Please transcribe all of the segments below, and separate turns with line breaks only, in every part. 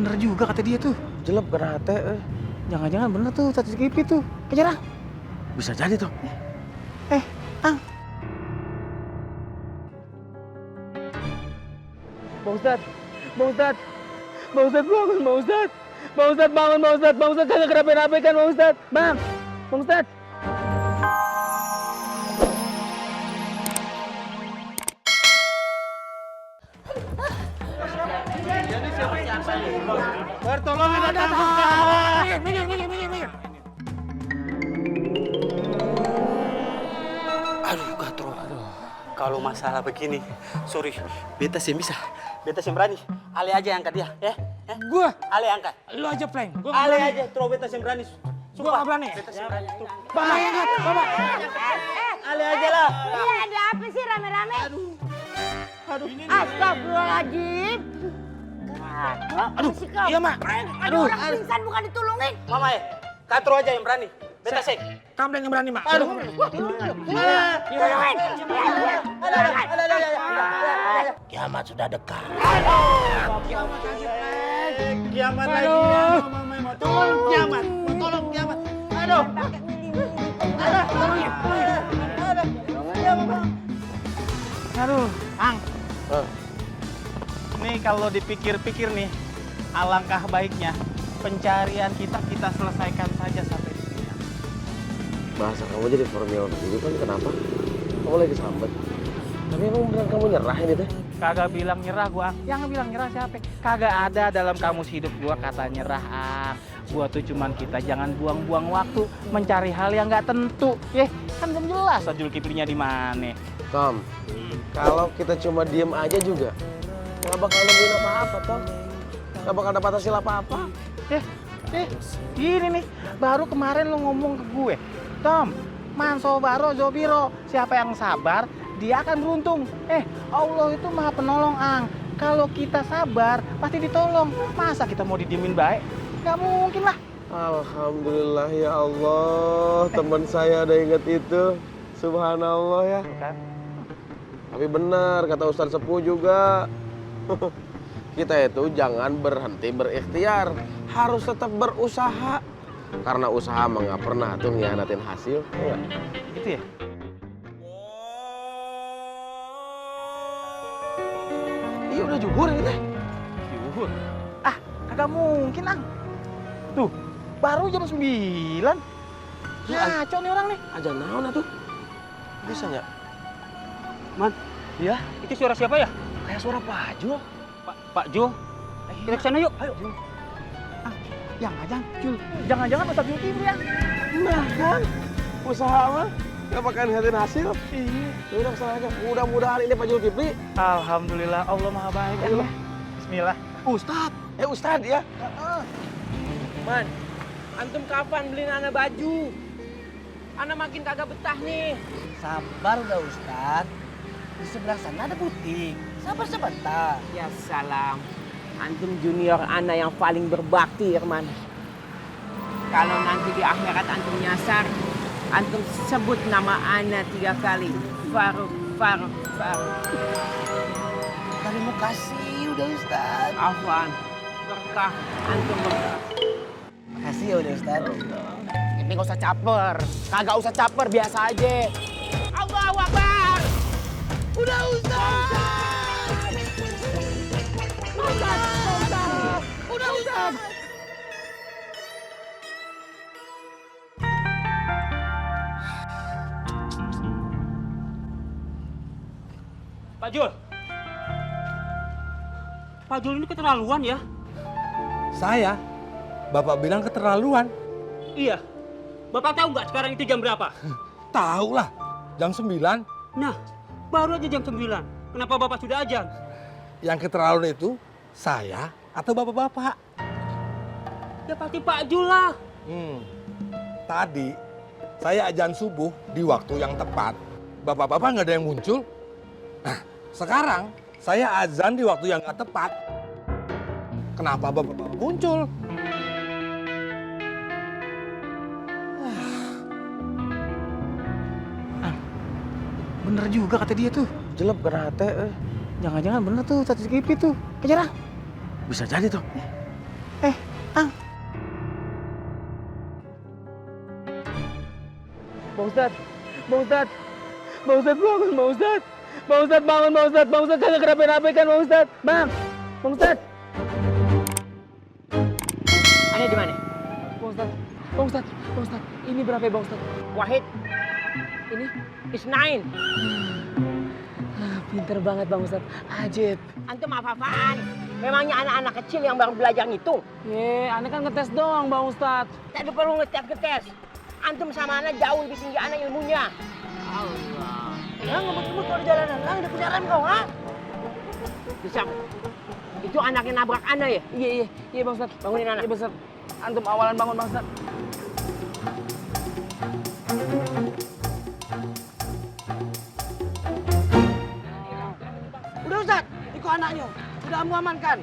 Bener juga kata dia tuh.
Jelek kena hati.
Jangan-jangan bener tuh CCTV tuh. Kejar ah.
Bisa jadi tuh.
Ang. Bang Ustad. Bang Ustad. Bang Ustad bangun Bang Ustad. Bang Ustad bangun Bang Ustad. Bang Ustad kagak kenapa-napa kan Bang Ustad. Bang. Bang Ustad.
Pertolongan datang.
Minggir.
Aduh, Katro. Kalau masalah begini, sorry, beta sih bisa. Beta sih berani. Ale aja yang angkat dia, ya?
Gua.
Ale angkat.
Lu aja Pleng. Gua
Ale aja, terus beta sih berani.
Gua nggak berani.
Beta sih berani.
Bapak ingat, Bapak.
Ale aja lah.
Ini ada apa sih rame-rame? Astagfirullahaladzim.
Aduh,
Si kau.
iya, Mak.
Ada orang pingsan bukan ditolongin.
Mama ya, Katro aja yang berani. Beta sih.
Kampleng yang berani, Mak.
Aduh.
Tolongin.
Kiamat sudah dekat.
Kiamat lagi ya, Mama mau tolong kiamat. Tolong kiamat. Aduh.
Aduh, Ang.
Nih kalau dipikir-pikir nih, alangkah baiknya pencarian kita selesaikan saja sampai di sini.
Bahasa kamu jadi formal begitu kan kenapa? Kamu lagi sambat. Tapi emang beneran kamu nyerah ini teh?
Kagak bilang nyerah gua, Ang. Yang bilang nyerah siapa? Kagak ada dalam kamus hidup gua kata nyerah, Ang. Gua tuh cuman kita jangan buang-buang waktu mencari hal yang nggak tentu. Kan belum jelas Zulkiprinya di mana.
Tom, kalau kita cuma diem aja juga nggak bakal nemuin apa-apa, Tom. Nggak bakal dapat hasil apa-apa.
Gini nih, baru kemarin lo ngomong ke gue, Tom, manso baro zobiro, siapa yang sabar, dia akan beruntung. Allah itu maha penolong, Ang. Kalau kita sabar, pasti ditolong. Masa kita mau didiemin baik? Nggak mungkin lah.
Alhamdulillah ya Allah, teman saya ada ingat itu. Subhanallah ya.
Bukan?
Tapi benar kata Ustadz Sepuh juga. Kita itu jangan berhenti berikhtiar, harus tetap berusaha. Karena usaha mah nggak pernah tuh ngianatin hasil. Enggak.
Gitu ya?
Iya udah juhur ini teh.
Yuhur. Kagak mungkin, Ang. Tuh, baru jam 9. Ngaco nih orang nih.
Aja naon atuh. Bisa nggak?
Man,
Ya,
itu suara siapa ya?
Kayak suara Pak Jo.
Pak Jo. Kita kesana yuk.
ayo. Jangan, Jul. Jangan-jangan Ustadz Zulkifli ya.
Nah kan, usaha mah nggak bakal ngianatin hasil.
Iya.
Ya udah kesana aja. Mudah-mudahan ini Pak Zulkifli.
Alhamdulillah, Allah maha baik.
Ayo.
Bismillah.
Ustadz ya.
Man, antum kapan beliin ana baju? Ana makin kagak betah nih.
Sabar udah Ustad. Di sebelah sana ada butik. Sabar sebentar.
Ya salam. Antum junior ana yang paling berbakti, Irman. Kalau nanti di akhirat antum nyasar, antum sebut nama ana 3 kali. Faruk.
Terima kasih udah Ustad.
Afwan. Berkah. Antum berkah.
Makasih ya udah Ustad.
Ini gak usah caper. Kagak usah caper, biasa aja. Allahu Akbar. Udah Ustaz. Udah Ustaz.
Pak Jul. Pak Jul ini keterlaluan ya?
Saya? Bapak bilang keterlaluan.
Iya. Bapak tahu nggak sekarang itu jam berapa?
Tahu lah, jam 9.
Nah, baru aja jam 9. Kenapa Bapak sudah azan?
Yang keterlaluan itu saya atau bapak-bapak?
Ya pasti Pak Jul lah.
Tadi saya azan subuh di waktu yang tepat. Bapak-bapak nggak ada yang muncul. Nah, sekarang saya azan di waktu yang nggak tepat. Kenapa bapak-bapak muncul?
Bener juga kata dia tuh.
Jelek kena hati.
Jangan-jangan bener tuh CCTV tuh. Kejar ah.
Bisa jadi tuh.
Bang Ustadz, Bang Ustadz, Bang Ustadz bangun, Bang Ustadz. Bang Ustadz bangun, Bang Ustadz. Bang Ustadz kagak kenapa-napa kan, Bang Ustadz. Bang Ustadz.
Aneh di mana?
Bang Ustadz, Bang Ustadz, Bang Ustadz. Ini berapa ya, Bang Ustadz?
Wahid. Ini is 9.
Pinter banget, Bang Ustadz. Ajib.
Antum apa-apaan? Memangnya anak-anak kecil yang baru belajar ngitung?
Aneh kan ngetes doang, Bang Ustadz.
Tak perlu ngetes. Antum sama anak jauh lebih tinggi anak ilmunya.
Allah.
Ya ngebut-ngebut kalau di jalanan. Lah udah punya rem kau, ha?
Bisa. Itu anaknya nabrak anak ya?
Iya, Bang Ustadz.
Bangunin anak.
Iya, Bang Ustadz. Antum awalan bangun, Bang Ustadz.
Udah Ustaz, ikut anaknya. Sudah kamu amankan.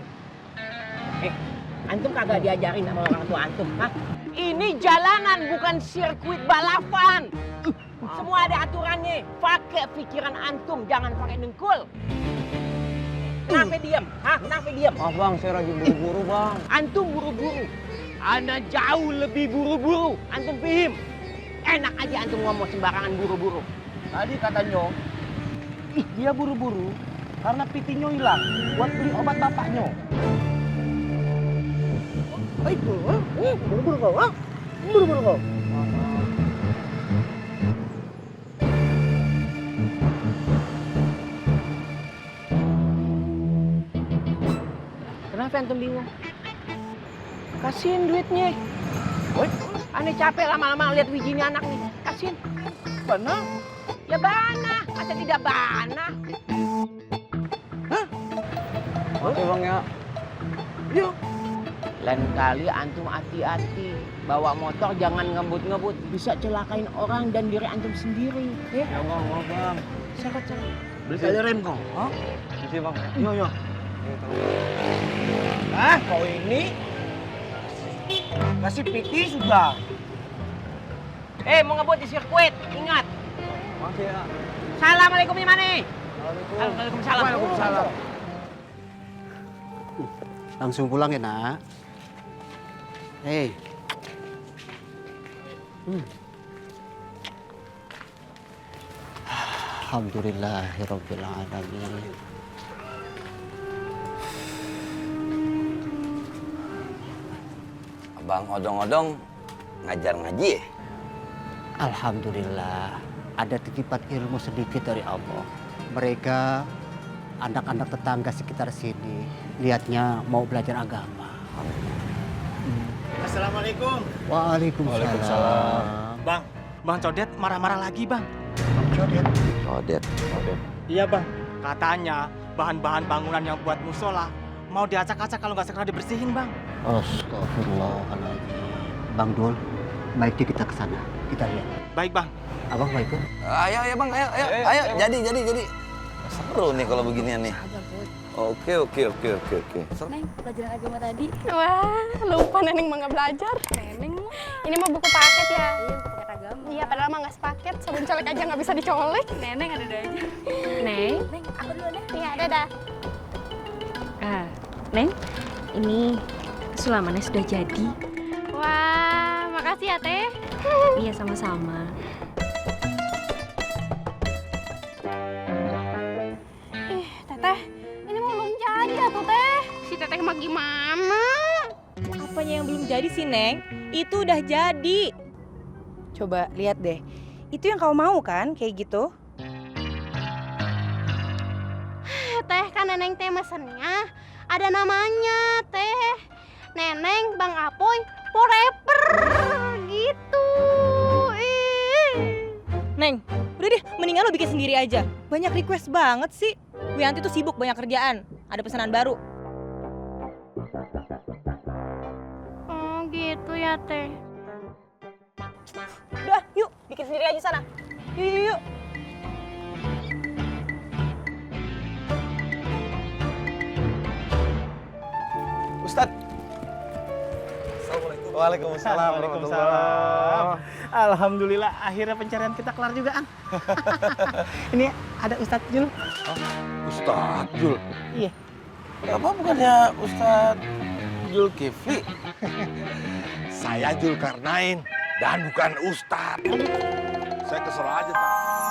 Antum kagak diajarin sama orang tua antum, ha? Ini jalanan bukan sirkuit balapan. Semua ada aturannya. Pakai pikiran antum, jangan pakai dengkul. Kenapa diam? Hah? Kenapa diam?
Maaf bang, saya lagi buru-buru bang.
Antum buru-buru. Ana jauh lebih buru-buru. Antum paham? Enak aja antum ngomong sembarangan buru-buru.
Tadi katanya, dia buru-buru karena pitinya hilang buat beli obat bapaknya. Itu, buru-buru kau, ha? Buru-buru kau.
Kenapa antum bingung? Kasihin duitnya. Aneh capek lama-lama lihat wiji ini anak nih. Kasihin.
Benar?
Ya bana, masa tidak bana?
Oke bang ya.
Yuk. Lain kali antum hati-hati. Bawa motor jangan ngebut-ngebut. Bisa celakain orang dan diri antum sendiri. Ya?
Ya bang, maaf bang.
Syarat-syarat.
Beli saja rem kau. Hah? Kasih bang. Yo. Kau ini kasih piti sudah.
Mau ngebut di sirkuit, ingat.
Makasih ya.
Assalamualaikum gimana?
Assalamualaikum.
Waalaikumsalam.
Waalaikumsalam.
Langsung pulang ya, Nak. Hei. Alhamdulillahirabbil alamin.
Abang odong-odong ngajar ngaji ya?
Alhamdulillah, ada titipan ilmu sedikit dari Allah. Mereka anak-anak tetangga sekitar sini lihatnya mau belajar agama.
Assalamualaikum.
Waalaikumsalam.
Bang Codet marah-marah lagi, Bang.
Odet.
Iya, Bang. Katanya bahan-bahan bangunan yang buat musola mau diacak-acak kalau nggak segera dibersihin, Bang.
Astagfirullahaladzim. Bang Dul, baiknya kita ke sana. Kita lihat.
Baik, Bang.
Abang mau ikut?
Ayo bang, ayo. Jadi. Seru nih kalau beginian nih. Oke.
Neng, pelajaran agama tadi. Wah, lupa Neneng mah nggak belajar. Neneng mah. Ini mah buku paket ya. Iya, buku paket agama. Iya, padahal mah nggak sepaket. Sabun colek aja nggak bisa dicolek. Neneng ada aja. Neng. Neng, aku duluan ya. Iya, dadah.
Neng, ini sulamannya sudah jadi.
Wah, makasih ya, Teh.
Iya, sama-sama.
Teteh, ini mah belum jadi ya tuh, Teh. Si Teteh mah gimana?
Apanya yang belum jadi sih, Neng? Itu udah jadi. Coba lihat deh. Itu yang kau mau kan, kayak gitu?
Teh, kan Neneng teh mesennya ada namanya, Teh. Neneng, Bang Apoy, forever gitu.
Neng, udah deh, mendingan lo bikin sendiri aja. Banyak request banget sih. Wianti tuh sibuk banyak kerjaan. Ada pesanan baru.
Oh gitu ya, Teh.
Udah, yuk, bikin sendiri aja sana. Yuk.
Ustadz. Waalaikumsalam.
Alhamdulillah, akhirnya pencarian kita kelar juga, Ang. Ini ada Ustadz Jul.
Ustadz Jul.
Iya.
Apa bukannya Ustadz Zulkifli?
Saya Zulkarnain dan bukan Ustadz. Saya kesel aja, Pak.